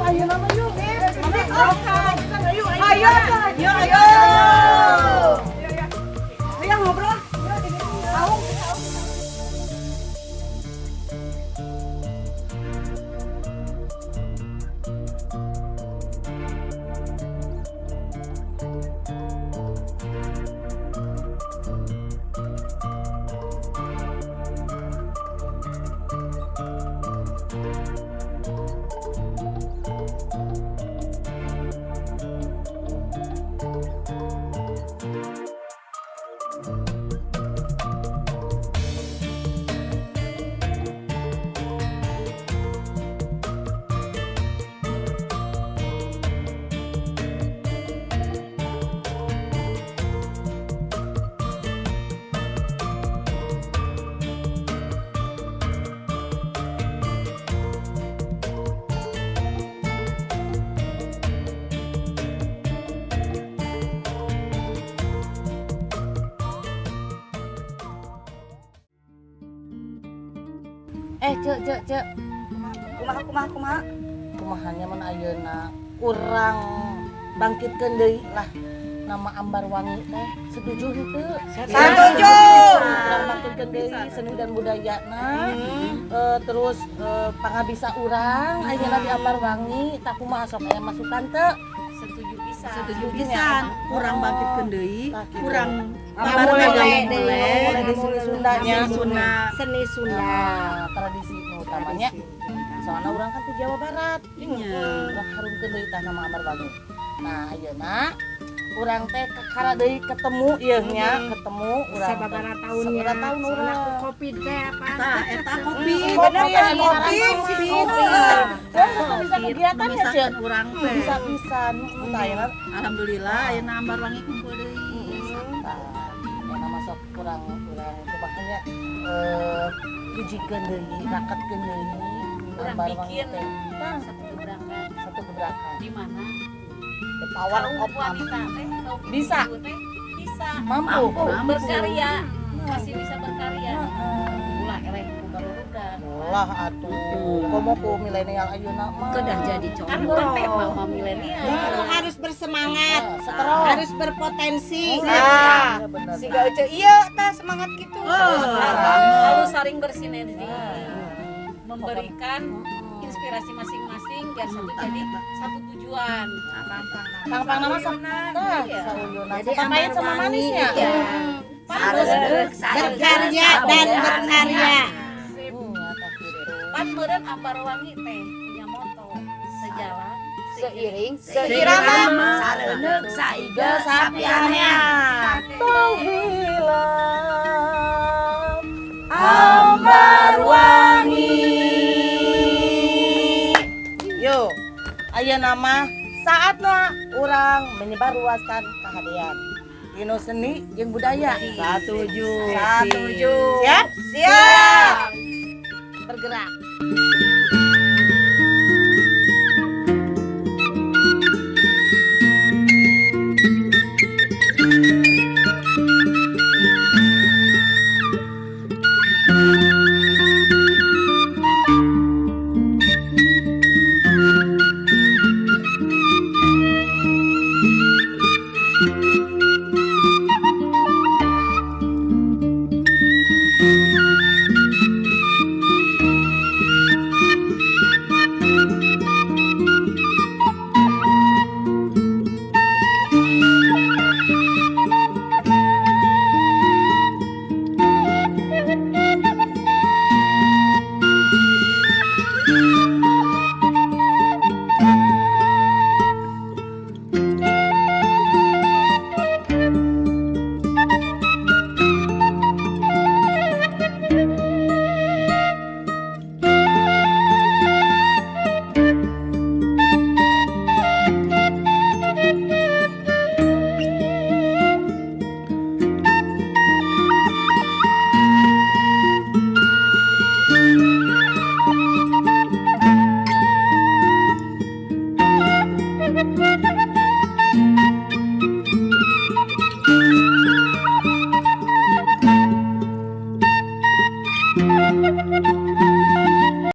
Yuk, ayo nama yuk. Ayo, ayo, ayo, ayo. Ayo ngobrol. Saung. Eh, Cek, Cek, Cek. Kumaha, kumaha, kumaha. Kumaha nya mun ayeuna urang bangkitkeun deui lah nama Ambar Wangi teh, setuju henteu? Setuju. Urang bangkitkeun deui seni dan budayana. Terus pangabisa urang ayeuna di Ambar Wangi tah kumaha, sok aya masukan teu? Setuju pisan. Setuju pisan. Urang bangkitkeun deui, Tah, gitu. Urang Mulai mulai mulai mulai di seni Sundanya. Seni Sunda. Seni Sunda. Nah, tradisi nu utamanya, soalnya urang kan di Jawa Barat. Iya. Urang harumkeun deui tah nama Ambar Wangi. Nah, ayeuna urang teh kakara deui ketemu ieu nya, ketemu urang teh. Sababaraha tahunnya. Sababaraha tahun Soalnya urang. ku Covid teh apa? Tah, eta kopi. Kopi, Bener kan anu kopi. kopi. Kopi. Soalnya geus bisa kegiatan ya, Cek. Urang teh. Bisa pisan. Tah, ayeuna Alhamdulillah ayeuna Ambar Wangi kumpul deui. Tah, ayeuna masuk kurang kurang kumaha nya, hijikeun deui, raketkeun deui Urang Ambar Wangi bikin teh. Tah, satu gebrakan. Satu gebrakan. Di mana The power kaum of wanita teh, kaum Bisa. ibu teh bisa Mampu. Berkarya, masih bisa berkarya. Ulah eleh ku barudak. Lah atuh, komo ku milenial ayeuna mah. Kedah jadi Kan contoh. urang teh mama milenial. Itu harus bersemangat, Nah, strong. harus berpotensi. Nah, Iya, bener. siga Ece ieu tah semangat gitu. Harus saling bersinergi, memberikan inspirasi masing-masing biar satu jadi satu tujuan. Pang-pang nama sok tah, Iya. sauyuna. Jadi Sok pahit sama Ambar Wangi manisnya. itu harus berkarya dan berkarya. Ya, tah gitu. Pan meureun Ambar Wangi teh punya moto sejalan Seiring Seirama. Sareuneuh saige Sapianean. Tong hilap Ambar Wangi. Yo, ayeuna mah saatna urang menyebarluaskan kahadean dina seni jeung budaya. Setuju. Setuju. Siap? Siap. Bergerak.